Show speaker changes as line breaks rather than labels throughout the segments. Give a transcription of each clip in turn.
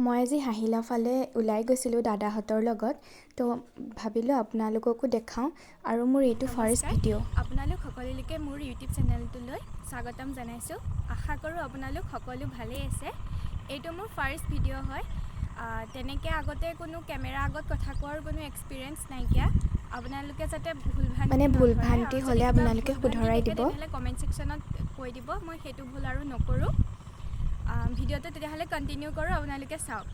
মই আজি হাঁহিলা ফালে ওলাই গৈছিলোঁ দাদাহঁতৰ লগত, তো ভাবিলোঁ আপোনালোককো দেখাওঁ। আৰু মোৰ এইটো ফাৰ্ষ্ট
নমস্কাৰ।
ভিডিঅ'।
আপোনালোক সকলোলৈকে মোৰ ইউটিউব চেনেলটোলৈ স্বাগতম জনাইছোঁ। আশা কৰোঁ আপোনালোক সকলো ভালেই আছে। এইটো মোৰ ফাৰ্ষ্ট ভিডিঅ' হয়। তেনেকৈ আগতে কোনো কেমেৰা আগত কথা কোৱাৰ কোনো এক্সপিৰিয়েঞ্চ নাইকিয়া। আপোনালোকে যাতে ভুল ভ্ৰান্তি
মানে ভুল
নধৰে
ভ্ৰান্তি
আৰু যদি
হ'লে
কিবা
আপোনালোকে
ভুল ভ্ৰান্তি
শুধৰাই
থাকে
দিব।
তেনেহ'লে কমেণ্ট ছেকশ্যনত কৈ দিব, মই সেইটো ভুল আৰু নকৰোঁ। ভিডিঅ'টো তেতিয়াহ'লে কণ্টিনিউ কৰোঁ, আপোনালোকে চাওক।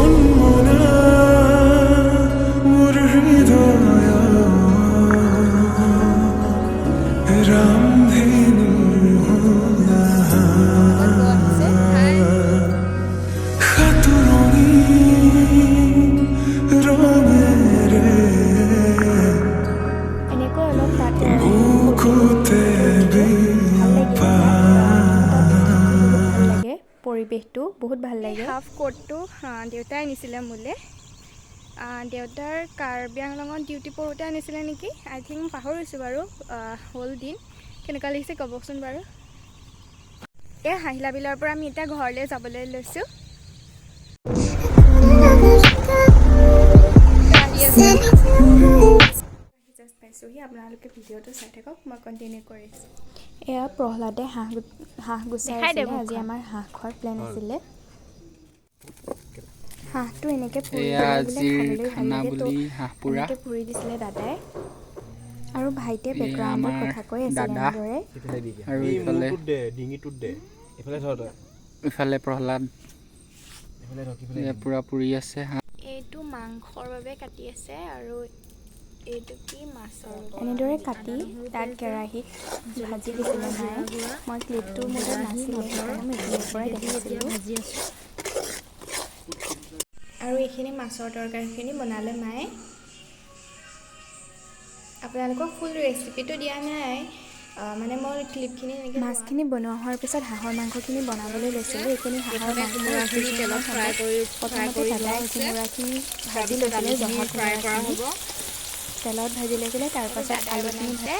উন্মনা মোৰ হৃদয় ৰামধেনু
আহিছে হাই।
সাতোৰঙী ৰঙেৰে
এনেকৈ অলপ তাত
বুকুতে
ভাল লাগিলে। তাত থাকি বহুত ভাল লাগে, পৰিৱেশটো বহুত ভাল লাগে।
হাফ কোটটো দেউতাই আনিছিলে মোলৈ। দেউতাৰ কাৰ্বি আংলঙত ডিউটি পৰোঁতে আনিছিলে নেকি, আই থিংক, পাহৰিছোঁ বাৰু। হ'ল দিন। কেনেকুৱা লাগিছে ক'বচোন বাৰু। এই হাঁহিলা বিলৰ পৰা আমি এতিয়া ঘৰলৈ যাবলৈ লৈছোঁ। আহি আছে। জাষ্ট পাইছোঁহি। আপোনালোকে ভিডিঅ'টো চাই থাকক, মই কণ্টিনিউ কৰি আছোঁ।
এয়া প্ৰহ্লাদে হাঁহ গুচাই
দেখাই দে
আছিলে। আজি
মুখখন।
আমাৰ হাঁহ খোৱাৰ প্লেন আছিলে। হাঁহটো এনেকৈ পুৰি
এয়া
দিলে বোলে
আজিৰ
খাবলৈ ভাল
খানা
লাগে, তো
বুলি হাঁহ পোৰা।
এনেকৈ পুৰি দিছিলে দাদাই। আৰু ভাইটিয়ে
এয়া
বেকগ্ৰাউণ্ডত
আমাৰ
কথা কৈ আছিলে
দাদা।
এনেদৰে।
ইফালে দি দিয়া।
আৰু
এই
ইফালে
মূৰটোত দে, ডিঙিটোত দে। এইফালে ধৰ তই।
ইফালে প্ৰহ্লাদ।
এইফালে ধৰ, ইফালে।
এয়া পুৰা পুৰি আছে হাঁহ।
এইটো মাংসৰ বাবে কাটি আছে আৰু এইটো কি মাছৰ বাবে।
এনেদৰে কাটি তাত কেৰাহীত ভাজি দিছিলে মায়ে। মই ক্লিপটো মোৰ তাত নাছিলে, সেইকাৰণে মই এইখিনিৰ পৰাই দেখাইছিলোঁ।
ভাজি আছোঁ।
আৰু এইখিনি মাছৰ তৰকাৰীখিনি বনালে মায়ে। আপোনালোকক ফুল ৰেচিপিটো দিয়া নাই, মানে মই ক্লিপখিনি এনেকৈ
মাছখিনি বনোৱা হোৱাৰ পিছত হাঁহৰ মাংসখিনি বনাবলৈ লৈছিলোঁ। এইখিনি হাঁহৰ
প্ৰথমে
মাংস
কোমোৰাখিনি তেলত ফ্ৰাই
প্ৰথমতে
কৰি লোৱা
দাদাই
হৈছে।
কোমোৰাখিনি ভাজি
তাৰপিছত
লৈছিলে,
আলুখিনি
জহা
ফ্ৰাই কৰা
কোমোৰাখিনি
হ'ব।
তেলত ভাজি লৈছিলে। তাৰপাছত
দাদাই
আলুখিনি
বনাইছে।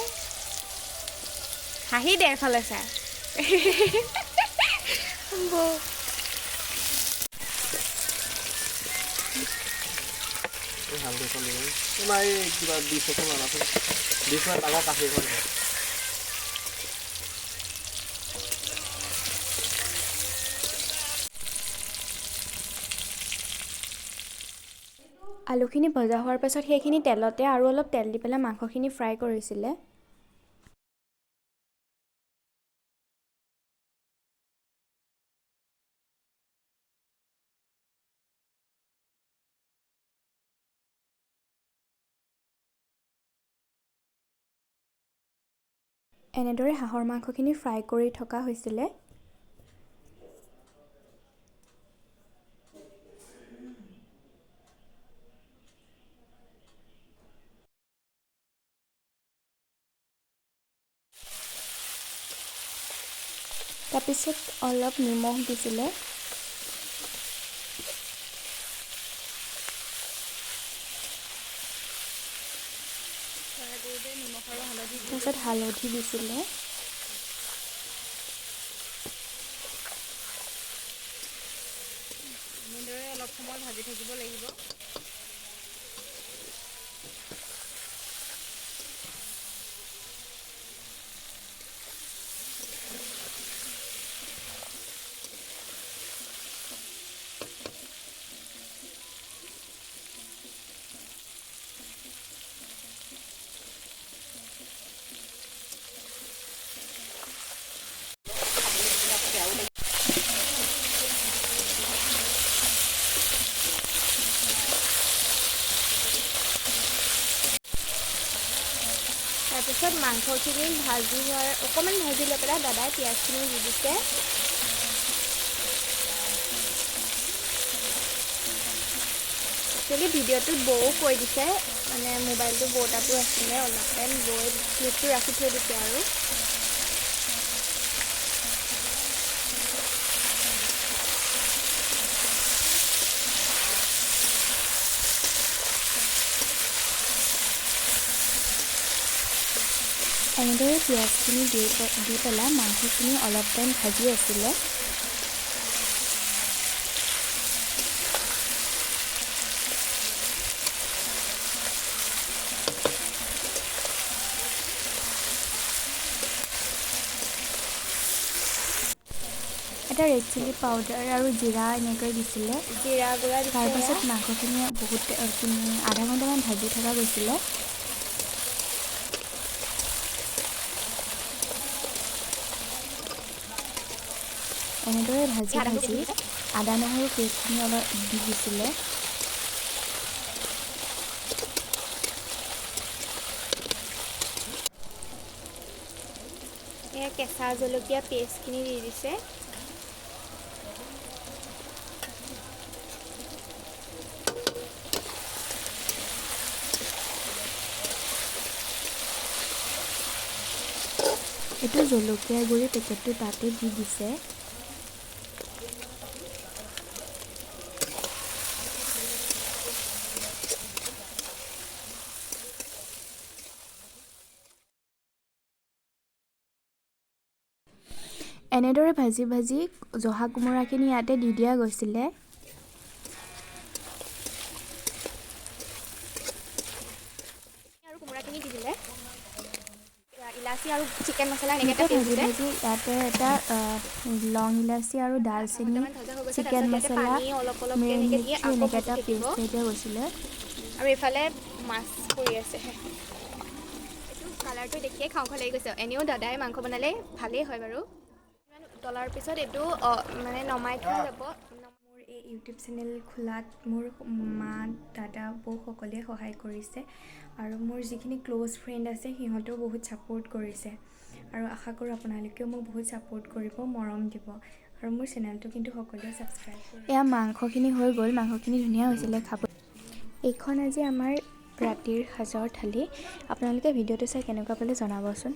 হাঁহি দে এফালে চাই বৌ।
এই হালধিখন দিব। তোমাৰ এই কিবা ডিছ এখন আনাচোন। ডিছ মানে ডাঙৰ কাঁহী এখন।
আলুখিনি ভজা হোৱাৰ পাছত সেইখিনি তেলতে আৰু অলপ তেল দি পেলাই মাংসখিনি ফ্ৰাই কৰিছিলে। এনেদৰে হাঁহৰ মাংসখিনি ফ্ৰাই কৰি থকা হৈছিলে। তাৰপিছত অলপ নিমখ দিছিলে।
ফ্ৰাই কৰোঁতে নিমখ আৰু হালধি দি
তাৰপিছত হালধি দিছিলে।
এনেদৰে অলপ সময় ভাজি থাকিব লাগিব।
তাৰপিছত মাংসখিনি ভাজি হোৱাৰ, অকণমান ভাজি লৈ পেলাই দাদাই পিঁয়াজখিনি দি দিছে। একচুৱেলি ভিডিঅ'টোত বৌও কৈ দিছে, মানে মোবাইলটো বৌ তাতো আছিলে অলপ টাইম, বৌয়ে ক্লিপটো ৰাখি থৈ দিছে। আৰু
এনেদৰে পিঁয়াজখিনি দি পেলাই মাংসখিনি অলপ টাইম ভাজি আছিলে। এটা ৰেড চিলি পাউডাৰ আৰু জিৰা এনেকৈ দিছিলে।
জিৰা গুড়া দিছে।
তাৰপাছত মাংসখিনি বহুত আধা ঘণ্টামান ভাজি থকা গৈছিলে। এনেদৰে ভাজি ভাজি আদা নহৰু পেষ্টখিনি অলপ দি দিছিলে।
এয়া কেঁচা জলকীয়া পেষ্টখিনি দি দিছে।
এইটো জলকীয়া গুড়ি পেকেটটো তাতে দি দিছে। এনেদৰে ভাজি ভাজি জহা কোমোৰাখিনি ইয়াতে দি দিয়া গৈছিলে।
আৰু কোমোৰাখিনি দি দিলে, ইলাচি আৰু চিকেন মছলা এনেকৈ
এনেকৈ ভাজি ভাজি ইয়াতে এটা লং ইলাচি আৰু ডালচেনি, চিকেন মছলা, এনেকৈ এটা পেষ্ট দিয়া গৈছিলে।
আৰু এইফালে মাছ কৰি আছে। এইটো কালাৰটো দেখিয়ে খাওঁ খাওঁ লাগি গৈছে। এনেও দাদাই মাংস বনালে ভালেই হয় বাৰু। উতলাৰ পিছত এইটো মানে নমাই থোৱা যাব।
মোৰ এই ইউটিউব চেনেল খোলাত মোৰ মা, দাদা, বৌ সকলোৱে সহায় কৰিছে আৰু মোৰ যিখিনি ক্ল'জ ফ্ৰেণ্ড আছে সিহঁতেও বহুত ছাপোৰ্ট কৰিছে আৰু আশা কৰোঁ আপোনালোকেও মোক বহুত ছাপোৰ্ট কৰিব, মৰম দিব আৰু মোৰ চেনেলটো কিন্তু সকলোৱে ছাবস্ক্ৰাইব কৰিব। এয়া মাংসখিনি হৈ গ'ল, মাংসখিনি ধুনীয়া হৈছিলে খাব। এইখন আজি আমাৰ ৰাতিৰ সাজৰ থালি। আপোনালোকে ভিডিঅ'টো চাই কেনেকুৱা পালে জনাবচোন।